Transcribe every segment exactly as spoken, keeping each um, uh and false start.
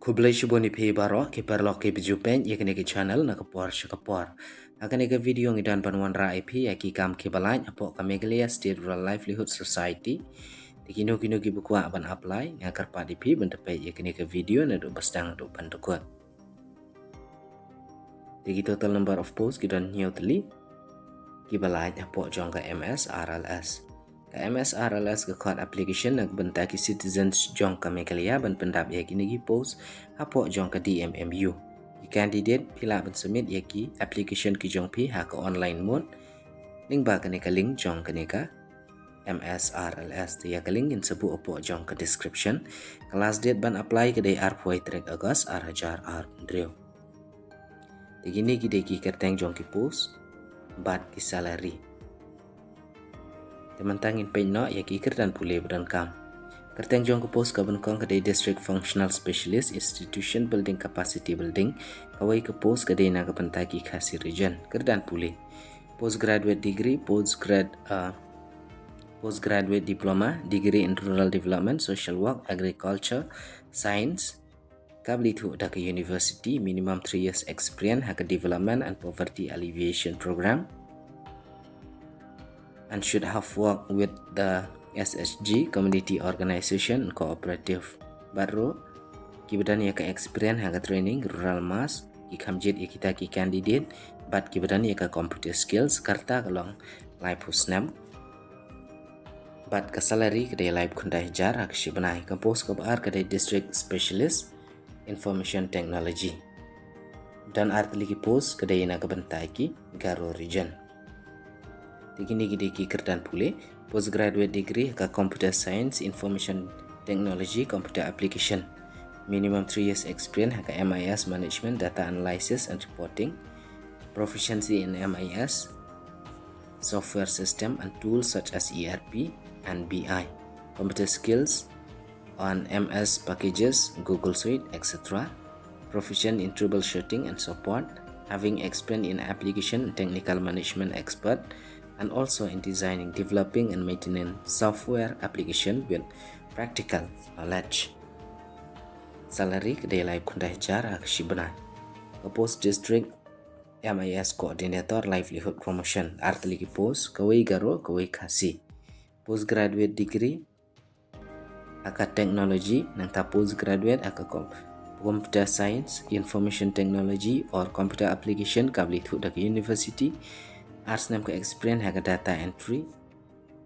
Khublei shibun ïa phi baroh ki paralok kiba ju peit ïa kane ka channel na ka por sha ka por. Ha kane ka video ngi don ban wanrah ïa phi ïa ki kam kiba lait hapoh ka Meghalaya State Rural Livelihood Society. Te kino kino kiba kwah ban apply, nga kyrpad ïa phi ban da peit ïa kane ka video naduh ba sdang haduh ban da kut. Te ki total number of post ki don hynñiew tylli kiba lait hapoh jong ka M S R L S. Ka M S R L S ka khot application na ka bynta ki citizens jong ka Meghalaya ban pyndap ïa kine ki post hapoh jong ka D M M U. Ki candidate phi lah ban submit ïa ki application ki jong phi ha ka online mode lyngba kane ka link jong kane ka M S R L S. Te ïa ka link ngin sa buh hapoh jong ka description. Ka last date ban apply ka dei arphew tarik August ar hajar arphew hynriew. Te kine ki dei ki kyrteng jong ki post bad ki salary. Te mynta ngin peit noh ïa ki kyrdan pule ba donkam. Kyrteng jong ka post kaba nyngkong ka dei District Functional Specialist, Institution Building, Capacity Building. Kawei ka post ka dei na ka bynta ki Khasi Region. Kyrdan pule. Postgraduate degree, postgrad, uh, postgraduate diploma, degree in rural development, social work, agriculture, science, kaba la ithuh da ka university, minimum three years experience ha ka development and poverty alleviation program, and should have worked with the S H G, community organization and cooperative. Bad ruh kiba don ïa ka experience ha ka training rural mass, ki kham jied ïa kita ki candidate bad kiba don ïa ka computer skills, ka rta ka long laiphew snem. Bad ka salary ka dei laiphew khyndai hajar ha ka shi bnai. Ka post kaba ar ka dei District Specialist Information Technology. Don ar tylli ki post, ka dei na ka bynta ki Garo Region. Te kine ki dei ki kyrdan pule. Postgraduate degree ha ka Computer Science, Information Technology, Computer Application. Minimum three years experience ha ka M I S Management, Data Analysis and Reporting. Proficiency in M I S software system and tools such as E R P and B I. Computer skills on M S packages, Google Suite, et cetera. Proficient in troubleshooting and support, having experience in application and technical management expert, and also in designing, developing and maintaining software application with practical knowledge. Salary ka dei laiphew khyndai hajar ha ka shi bnai. Ka post District M I S Coordinator Livelihood Promotion, ar tylli ki post, kawei Garo, kawei Khasi. Postgraduate degree ha ka technology, nangta postgraduate ha ka com-, computer science, information technology or computer application kaba la ithuh da ka university. Ar snem ka experience ha ka data entry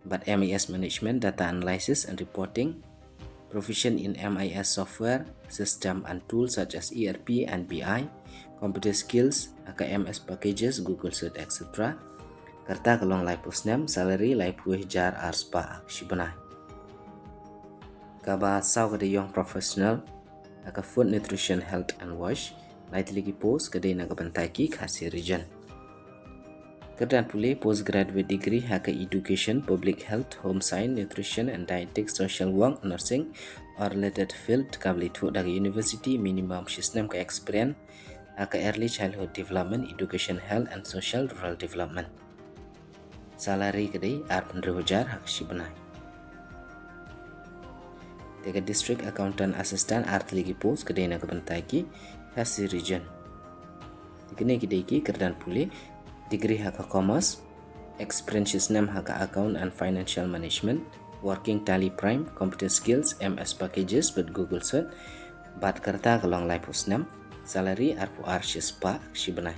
bad M I S management, data analysis and reporting. Proficient in M I S software system and tools such as E R P and B I. Computer skills ha ka M S packages, Google Suite, et cetera. Ka rta ka long laiphew snem, salary laiphew hajar ar spah ha ka shi bnai. Kaba saw ka dei young professional ha ka food, nutrition, health and wash. Lai tylli ki post, ka dei na ka bynta ki Khasi Region. Kyrdan pule, postgraduate degree ha ka education, public health, home science, nutrition and dietetics, social work, nursing or related field kaba la ithuh da ka university, minimum shi snem ka experience ha ka early childhood development, education, health and social, rural development. Salary ka dei arphew hynriew hajar ha ka shi bnai. Te ka District Accountant Assistant, ar tylli ki post, ka dei na ka bynta ki Khasi Region. Te kine ki dei ki kyrdan pule. Degree ha ka commerce, experience shi snem ha ka account and financial management, working Tally Prime, computer skills, M S packages bad Google Suite. Bad ka rta ka long laiphew snem, salary arphew ar shi spah ha ka shi bnai.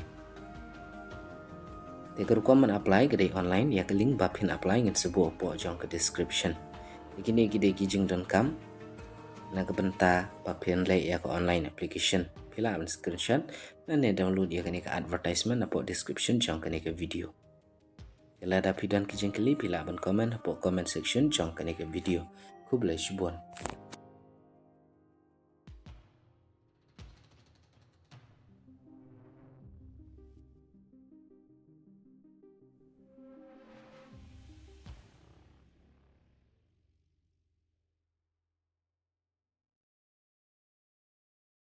Te ka rukom ban apply ka dei online, ïa ka link ba phin apply ngin sa buh hapoh jong ka description. Te kine ki dei ki jingdonkam na ka bynta ba phin leh ïa ka online application. Phi lah ban screenshot lane download ïa kane ka advertisement hapoh description jong kane ka video. Te lada phi don ki jingkylli, phi lah ban comment hapoh comment section jong kane ka video. Khublei shibun.